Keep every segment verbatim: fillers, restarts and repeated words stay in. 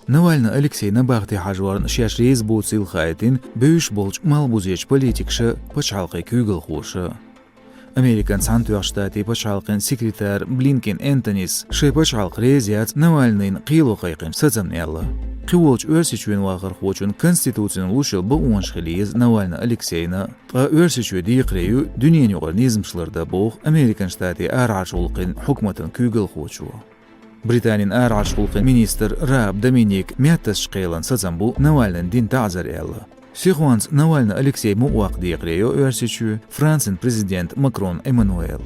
Навальный Алексей набахте хьажорна шаьш реза боцийла хаийтина бевзаш болчу малхбузерчу политикаша, пачхьалкхийн куьйгалхоша. Американ Цхьаьнатоьхначу Штатийн пачхьалкхийн секретарь Блинкен Энтонис шайн пачхьалкх реза яц Навальныйна кхело кхайкхинчу сацамна аьлла. Кхин волчу Оьрсийчоьнан вахархочун конституцино луш йолу бакъонаш хила еза Навальный Алексейна, ткъа Оьрсийчоь декхаре ю дуьненан юкъара низамаш лардан, боху Американ Штатийн арахьарчу гӀуллакхийн хьукматан куьйгалхочо. Британин арахьарчу гӀуллакхийн министр Рааб Доминик меттазчу кхелан сацам бу Навальныйна дина таӀзар аьлла. Сихонца Навальный Алексей мукъаваккха декхаре йо Оьрсийчоь Францин президент Макрон Эммануэл.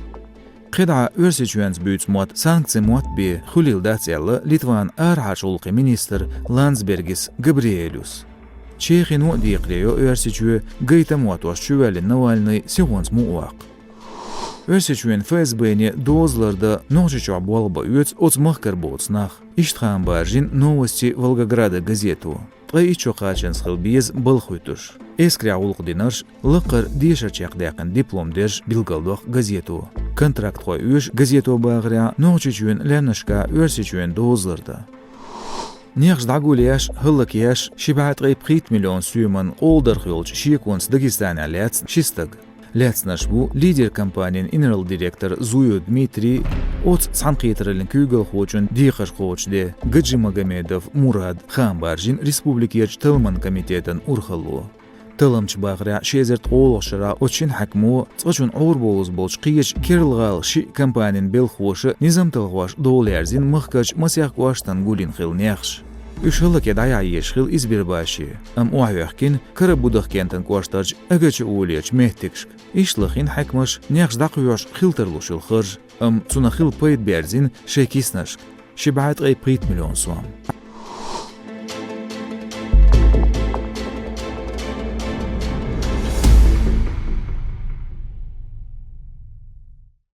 КхидӀа Оьрсийчоьнца буьйцу мотт санкцийн мотт бен хуьлийла дац аьлла Литван арахьарчу гӀуллакхийн министр Ландсбергис Габриэлюс. Чехино а декхаре йо Оьрсийчоь гайта моттош чувоьллина Навальный сихонца мукъаваккха. Оьрсийчоьнан ФСБ-не доза лардан Нохчийчохь болх бан оьцу оцу махкара боцу нах. Иштта хаам баржийна «Новости Волгограда» газето. Ткъе итт шо кхачанза хила беза балха хӀуьттуш. Эскарехь гӀуллакх динарш, лакхара дешар чекхдаьккхина диплом дерш билгалдоккху газето. Контрактхой оьшу газето бахарехь Нохчийчоьнан лаьмнашкахь Оьрсийчоьнан доза лардан. Нехаш дӀагулъеш, хӀаллакъеш, ши бӀе ткъе пхийтта миллион соьман къолдарх йолчу шеконца Дагестанехь лаьцна ши стаг. Лаьцнарш бу лидер компанин инарла директор Зуев Дмитрий, оцу цхьаьнакхетараллин куьйгалхочун декхарш кхочушден Гаджимагомедов Мурад, хаам баржийна республикерчу талламан комитетан урхалло. Талламчу бахарехь ши эзар ткъолгӀачу шарахь оцу шина хьаькамо цкъачунна Ӏур бовза болчу кхечу керла гӀала шиъ компанин белхахоша низамталхош дола яьрзина махкарчу масех кӀоштан гулйина хилла нехаш. Уьш хӀаллаке дӀаяхьа езаш хилла Избербаше, амма охьахӀоьхкина Карабудахкентан кӀоштарчу Агача-Олечу меттигашка. Иштта лахийна хьаькамаша нехаш дӀакхоьхьуш хила тарлуш йолу харж, амма цунах хилла пайда берзийна шайн киснашка, ши бӀе ткъе пхийтта миллион сом.